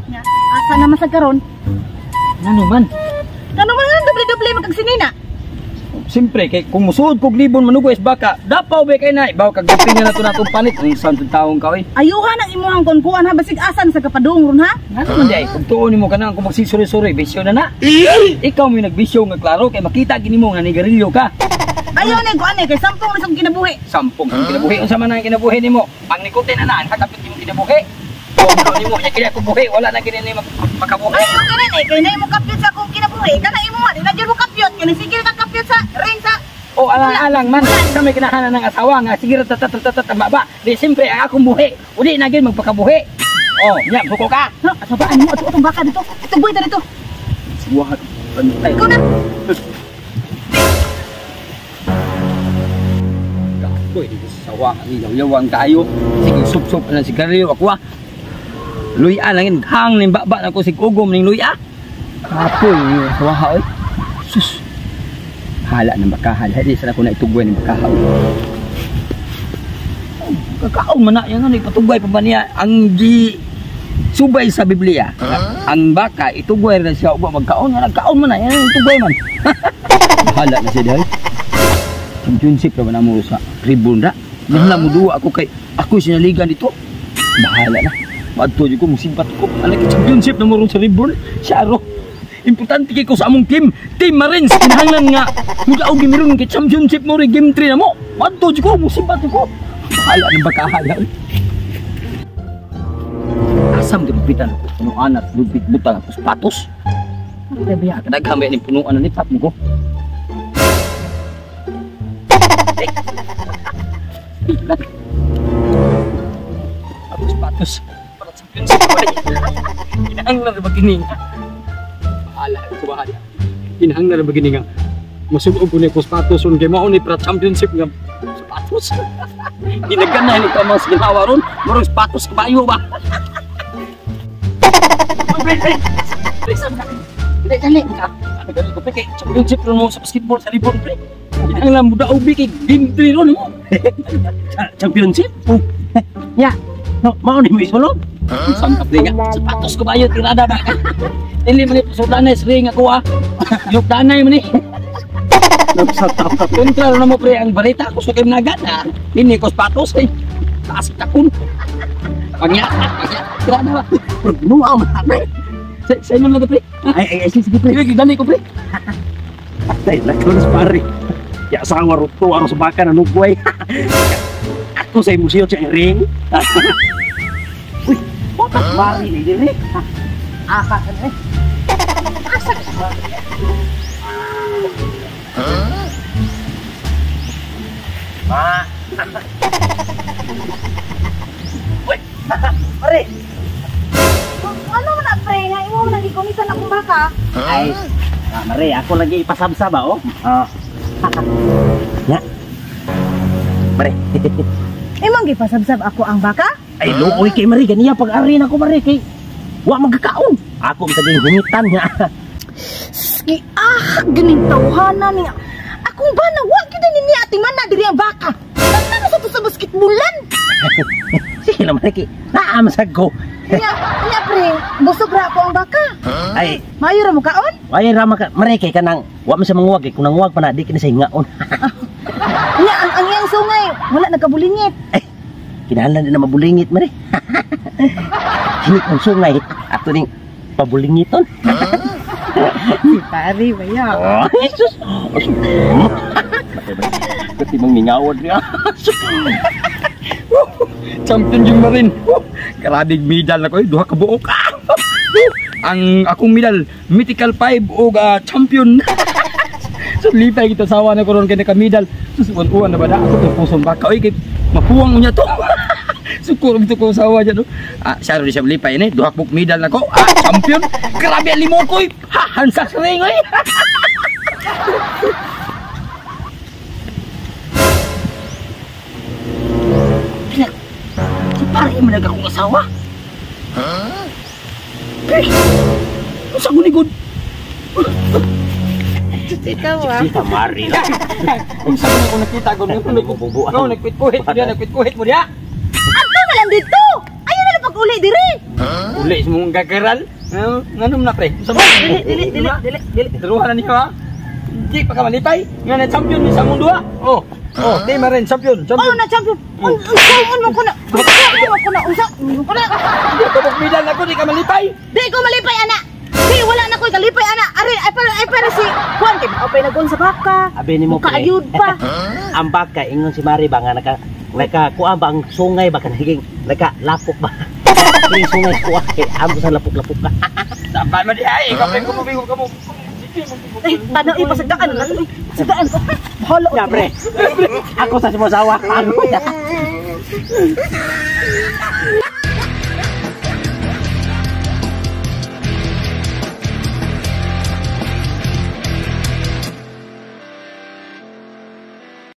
Nya, asa na man sa karon? Ngano man? Ngano man nga doble-doble magkagsinina? Siyempre, kay kung musuod kog libon manugo is baka, dapaw ba kay na, ibaw kag gapin na nato natong panit, ang saan taong ka, oy. Ayuhan ang imuhang kunkuan ha, basig asan sa kapadung ron ha? Ngano man di ay, kung tuon nimo kanang kung magsisuri-suri, bisyo na na. Ikaw mo yung nagbisyo nga klaro, kay makita gini mo nga nigarilyo ka. Ayaw na kuan eh, kay sampung na sa kinabuhi. Sampung ang kinabuhi, unsa man ang kinabuhi nimo? Ang nikotin na na, ang hakapit imong kinabuhi. Kung nimo, nya kini ako buhi, wala na kini ni makabuhi. Ayaw ka rin eh, kay na imo kapyot sa akong kinabuhi, kana imo nga, di na dyan mo kapyot, kaya sige ka kapyot sa ring sa... O alang-alang man, sa may kinahanan ng asawa nga, sige ratatatatata ba? Di siyempre ang akong buhi, uli na gin magpakabuhi. O, nya, buko ka. Ha, asabaan mo, ato atong baka dito, itong buhi ta dito. Suwahat, bantay. Ikaw na. Kapoy, di sa sawa, yaw-yawang tayo. Sige, sup-sup na sigarilyo ako ah. Luya lang yun, hang ning baba na ko sig ugom ning luya. Kapoy, sawa oy. Sus. Hala ng bakahan. Hindi sana ko na itugway ng bakahan. Kakaon man na yan. Ano, ipatugway pa ba niya? Ang gi subay sa Biblia. Huh? Ang baka, itugway rin siya. Uba, magkaon. Nagkaon man na. Yan, itugway man. Bahala na siya dahil. Championship na ba na mo sa ribbon na? Nahala mo duwa ako kay ako sinaligan dito. Bahala na. Maadto ko, musimpat ko. Anak, championship na mo ron sa ribbon. Siya ro. Importante kay ko sa among team, Team Marines, kinahanglan nga mudaog gimiron kay championship mo rin game 3 na mo. Madto jud ko, musibat ko. Bahala ng bakahala. Asam gipitan ko punuan at lupit butang ako sapatos. Grabe ya, kadaghan ni punuan na lipat mo ko. Ako sapatos para championship ko. Kinahanglan ba kini? Bahala, bahala. Kinahanglan na ba gini nga? Masunog ko ni ko sapatos kay mao ni pra championship nga sapatos. Ginaganahan ito ang mga ginawa ron. Murag sapatos kabayo ba? Dali, dali. Dali ko pre kay championship ron mo sa basketball sa libon pre. Kinahanglan mo daog bi kay game 3 ron mo. Championship? Oh. Nya. Mao ni mo isulod. Sangkap pre nga. Sapatos kabayo tirada ba ka? Dili man ni pasudanay ring ako ah. Yukdanay man ni. Kontra na mo pre ang balita ko sa kimnagan ah. Dili ko sapatos eh. Taas takon. Pangya, pangya. Tirada ba? Nuaw man pre. Sa inyo lang pre. Ay ay sige pre. Sige dali ko pre. Ay lakon sa pare. Ya asawa ruto aro sa baka na nugway. Ako sa museo sa ring. Uy, botak mari ni dire. Asa ka ni? Asa ka? Huh? Ma. Uy, pare. Ano man na pre nga imo man gigumitan akong baka? Ay, mare, ako lagi ipasabsab oh. Ah. Nya. Mare. Imong gipasabsab ako ang baka? Ay, luoy kay mare ganiya pag-ari na ko mare kay wa magkakaon. Ako man taging hungitan nga. Ski ah, ganing tawhana niya. Akong bana wa gyud ni niya atiman na diri ang baka. Tama sa to sa basketballan. Sige na mare kay naa man sad ko. Nya, nya pre, busog ra ako ang baka. Ay, maayo ra mo kaon? Maayo ra maka mare kay kanang wa man sa manguwag kay kung nanguwag pa na di kini sa hingaon. Nya ang iyang sungay wala nagkabulingit. Ay, kinahanglan din na mabulingit mare. Hinit ang sungay ato ning pabulingiton. Si pare ba ya? Oh, Jesus. Pati mong ningawad niya. Champion yung Marin. Grabe medal ako eh, duha ka buok. Ang akong medal, Mythical 5 og champion. So lipay kita sawa na karon kay naka medal. Sus uwan na ba na ako kay puson baka oy kay mapuwang unya to. Sukuro bito ko sawa dyan no. Ah, siya rin siya lipay ni, duha ka buok medal nako. Ah, champion. Grabe ang limok oy. Ha, hansak sa ring oy. Si pare man akong asawa. Huh? Eh, unsa gunigod? Ikaw ah. Sita mari. Unsa man ako nakita gud mo. No, nagkwit-kuhit mo diya, nagkwit-kuhit mo diya. Adto na lang dito. Ayaw na lang pag-uli diri. Uli Uli sa mong gagaral. Ano, nganong na pre? Sa mo? Dili, dili, dili, dili, dili. Daruhan na niyo ha. Di pa ka malipay. Nga na champion ni sa mong duha. Oh. Oh, di ma rin champion, Oh, champion. na champion. Unsaon man ko na. Unsaon man ko na. Unsaon man ko na. Di ka medal ako, di ka malipay. Di ko malipay ana. Di wala na ko'y kalipay ana. Ari ay para ay para si Juan kay maupay na sa baka. Abi nimo, pre. Kaayud pa. Ang baka ingon si Mari ba nga naka naka kuan ba ang sungay ba kanhiging naka lapok ba. Kini sungay kuan kay amo sa lapok-lapok ka. Sabay man di ay, ikaw pre kumubigo ka mo. Ay, tanaw ay pasagdaan na. Ay, pasagdaan ko. Bahala Ya pre. Ako sa simo sawa. Ano ya?